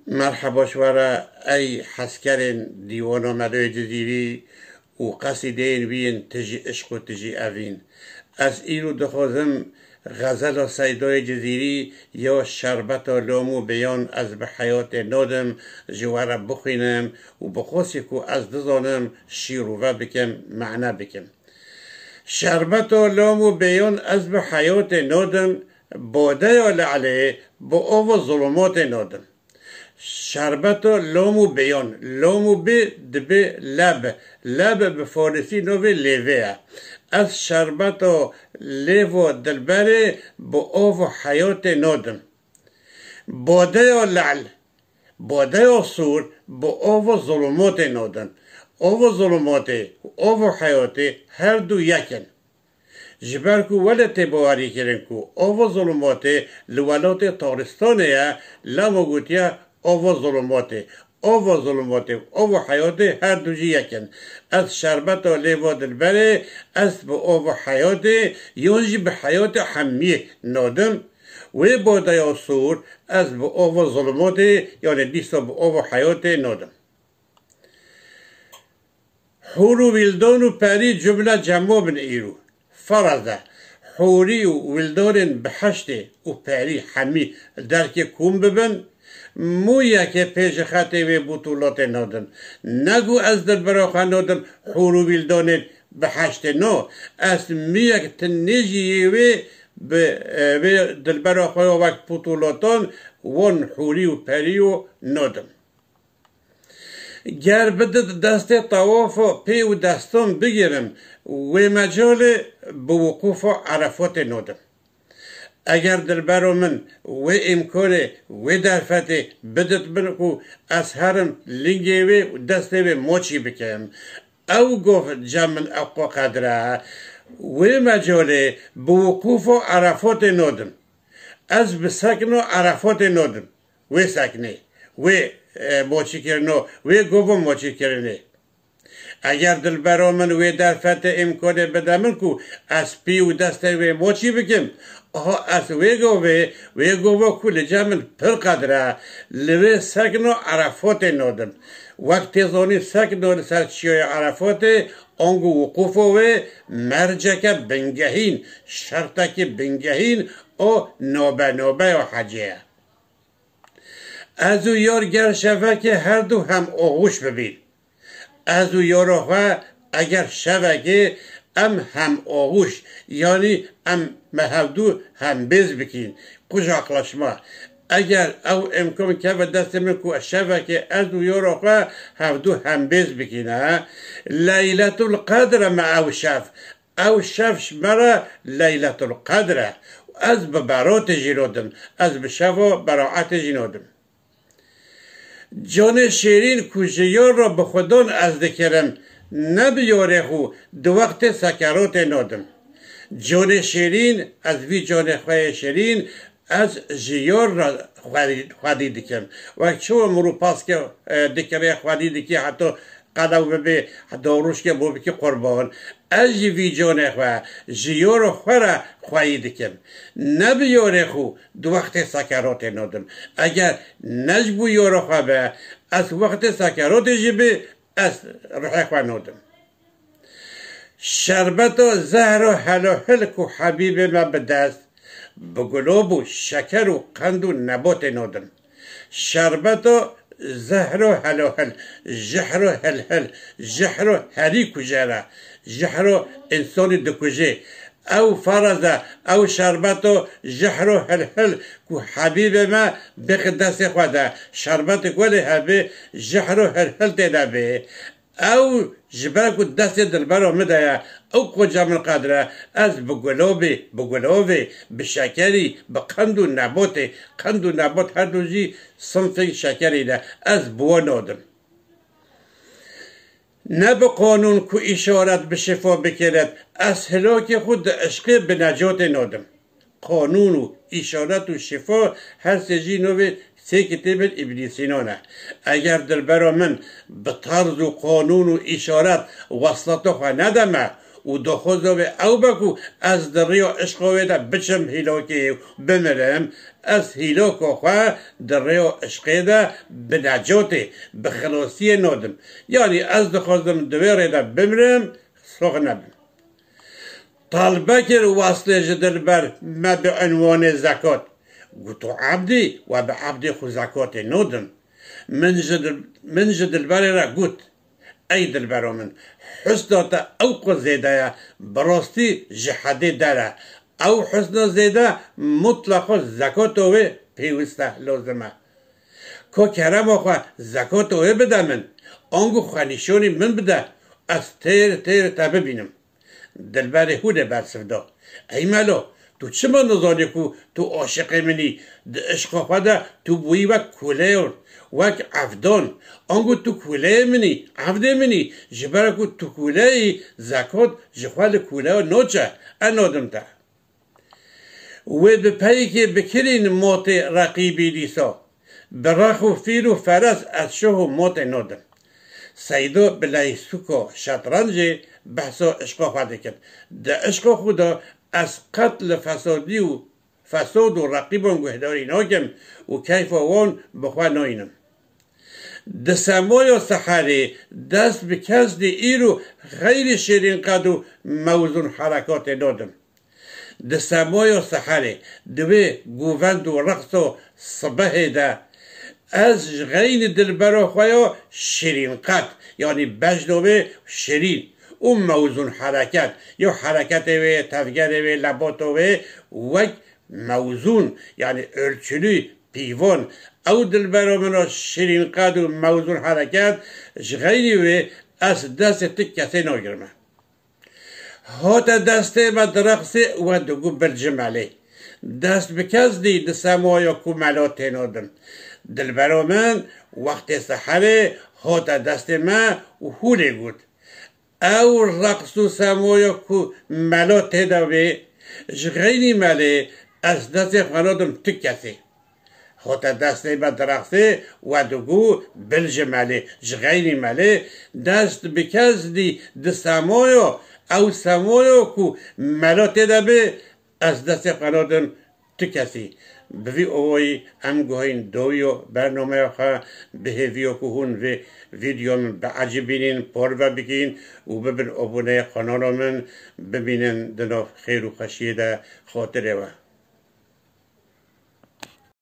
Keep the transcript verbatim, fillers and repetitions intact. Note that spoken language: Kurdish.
Merheba ji we re ey hezkerên dîwana Meloyê Cizîrî û qesîdeyên wî yên tijî îşq û tijî evîn. Ez îro dixwazim xezela Seydoyê Cizîrî ya Şerbeta Lom û Bêyan Ez bi heyatê nadim ji we re bixwînim û bi qasî ku ez dizanim şîrove bikim, mane bikim. Şerbeta lom û bêyan ez bi heyatê nadim, bodeya le'lê bi ava zulumatê nadim. Şerbeta lom û bêyan, lom û bê dibe leb. Leb bi farisî navê lêvê ye. Ez şerbeta lêva dilberê bi ava heyatê nadim. Bodeya le'l, bodeya sûr bi ava zulumatê nadim. Ava zulumatê û ava heyatê her du yek in. Ji ber ku wele tê bawerî kirin ku ava zulumatê li welatê Taristanê ye, lema gotiye ava zulumatê. Ava zulumatê û ava heyatê her du jî yek in. Ez şerbeta lêva dilberê, ez bi ava heyatê, yan jî bi heyatê hemiyê nadim. Wê bodeya sûr ez bi ava zulumatê, yanî dîsa bi ava heyatê nadim. Hûr û wîldan û perî cumle cemo bin îro. Faraze, hûrî û wîldanên biheştê û perî hemî derkê kom bibin, mûyekê pê ji xetê wê bûtûlatê nadin. Ne ku ez dilbera xwe nadim hûr û wîldanên biheştê, no, ez mûyek tinê jî yê wê bi, e, wê dilbera xwe ya wek bûtûlatan wan hûrî û perî û nadim. Ger bidit destê tewafo pê û destan bigirim, wê mecalê bi wuqûfa Erefatê nadim. Eger dilbero min wê îmkanê wê derfetê bidit min ku ez herim lingê wê û destê wê maçî bikim, ew gov cem min ewqo qedir e, wê mecalê bi wuqûfa Erefatê nadim. Ez bi sekno Erefatê nadim. Wê seknê, wê, e, moçîkirino, wê govo moçîkirinê. Eger dilbero min wê derfetê îmkanê bide min ku ez pî û destê wê moçî bikim, aha ez wê govê, wê govo ku li cem min pir qedir e, li wê sekno Erefatê nadim. Wek tê zanîn sekno li ser çiyayê Erefatê, ango wuqûfo wê merceke bingehîn, şertekî bingehîn û nobe nobeya hecê ye. Ez û yar ger şevekê her du hem oxuş bibîn. Ez û yaro xwe eger şevekê em hem oxuş, yanî em me hevdu hembêz bikîn, kucaklaşma. Eger ew îmkan keve destê min ku şevekê ez û yaro xwe hevdu hembêz bikîne, Leyletul Qedr e me ew şev. Ew şev ji me re Leyletul Qedr e. Ez bi beratê jî nodim. Ez bi şevo beraetê jî nodim. Canê şêrîn ku ji yar re bi xudan ez dikirim, ne bi yarê xwe di wextê sekeratê nodim. Canê şêrîn, ez vî canê xwe yê şêrîn, ez ji yar re xwedî, xwedî dikim. Wek çawa mirû paske, e, dikire xwedî dikî heta qelew bibê, heta rûşke bo bikî qurban. Ez jî vî canê xwe ji yaro xwe re xweyî dikim. Ne bi yarê xwe di wextê sekeratê nodim. Eger ne ji bo yaro xwe be, ez wextê sekeratê jî bi, ez ruhê xwe nodim. Şerbeta zehro helohil ku Hebîbê me bi dest, bi gulob û şeker û qend û nebotê nodim. Şerbeta zehro helohil, jehro hilhil, jehro herî kujere, jehro însonî dikujê. Ew faraze, ew şerbeto jehro hilhil ku Hebîbê me bêxi destê xwe de, şerbetê ku welê hebê jehro hilhil tê de bê. Ew ji ber ku destê dilbera min de ye, ew qoca min qedir e, ez bi gulobê, bi gulovê, bi şekerî, bi qend û nebotê, qend û nebot her du jî sinfê şekerî ne, ez bi wan nodim. Ne bi qanûn ku îşaret bi şifa bikiret, ez hilokê xwe di eşqê bi necotê nodim. Qanûn û îşaret û şifa her sê jî novê sê kitêbên Îbnî Sîna ne. Eger dilbera min bi tarz û qanûn û îşaret weslata xwe nede me û doxoza wê ew be ku ez di rêya işqa wê de biçim hîlokê û bimirim, ez hîloko xwe di rêya işqê de bi necotê, bi xilosiyê nadim. Yanî ez dixwazim di wê rê de bimirim, sox nebim. Talbe kir Weslê ji Dilber me bi unwanê zekat. Got, Ebdî, we bi Ebdê xwe zekatê nadim. Min ji Dil-, min ji Dilberê re got, Ey Dilbero min, husna te ewqas zêde ye, bi rastî ji hedê der e. Ew husna zêde mutleqa zekata wê pêwist e, lozim e. Ka kerema xwe zekata wê bide min, ango xwenîşanî min bide, ez têr têr te bibînim. Dilberê hûnê bersiv da. Ey melo, tu çima nizanî ku tu aşiqê min î? Di işqa xwe de tu bûyî wek kûleyan, wek evdan. Ango tu kûleyê min î, evdê min î. Ji ber ku tu kûle yî, zekat ji xwe li kûleya naçe. Ez nadim te. Wê bi peyikê bikirîn motê reqîbî dîsa. Bi rex û fîl û feres ez şoh û motê nadim. Seydo bi leysuka şetrencê behsa işqa xwe dikir. Di işqa xwe de ez qet li fesadî û fesad û reqîban guhdarî nakim û keyfa wan bi xwe nayînim. Di semoya seherê dest bi kesdî îro xeyrî şêrîn qed û mewzûn herekatê nadim. Di semoya seherê, di wê govend û reqso sibehê de, ez ji xeynî dilbero xwe ya şirîn qet, yanî bejno wê şirîn û mewzûn hereket, ya hereketê wê, tevgerê wê, leboto wê wek mewzûn, yanî ölçülü, pîvon, ew dilbero min o şirîn qet û mewzûn hereket, ji xeynî wê ez destê ti kesê nagirime. Hate destê me direqsê we digu bil ji melê. Dest bi kes dî di semoya ku melo têno dim. Dilbero min, wextê seherê hate destê me û hûlê got. Ew reqs û semoya ku melo tê de bê, ji xeynî melê ez destê xwe nadim ti kesê. Hate destê me direqsê we digu bil ji melê, ji xeynî melê, dest bi kes dî di semoyo, ew semoyo ku melo tê de bê, ez destê xwe nadim ti kesî. Bi vî ovoyî em guhên dowiyo bernameya xwe, bi hêviyo ku hûn vê vîdeo min biecibînin, parve bikîn û bibin aboneyê kanala min, bimînin di nav xêr û xweşiyê de, xatirê we.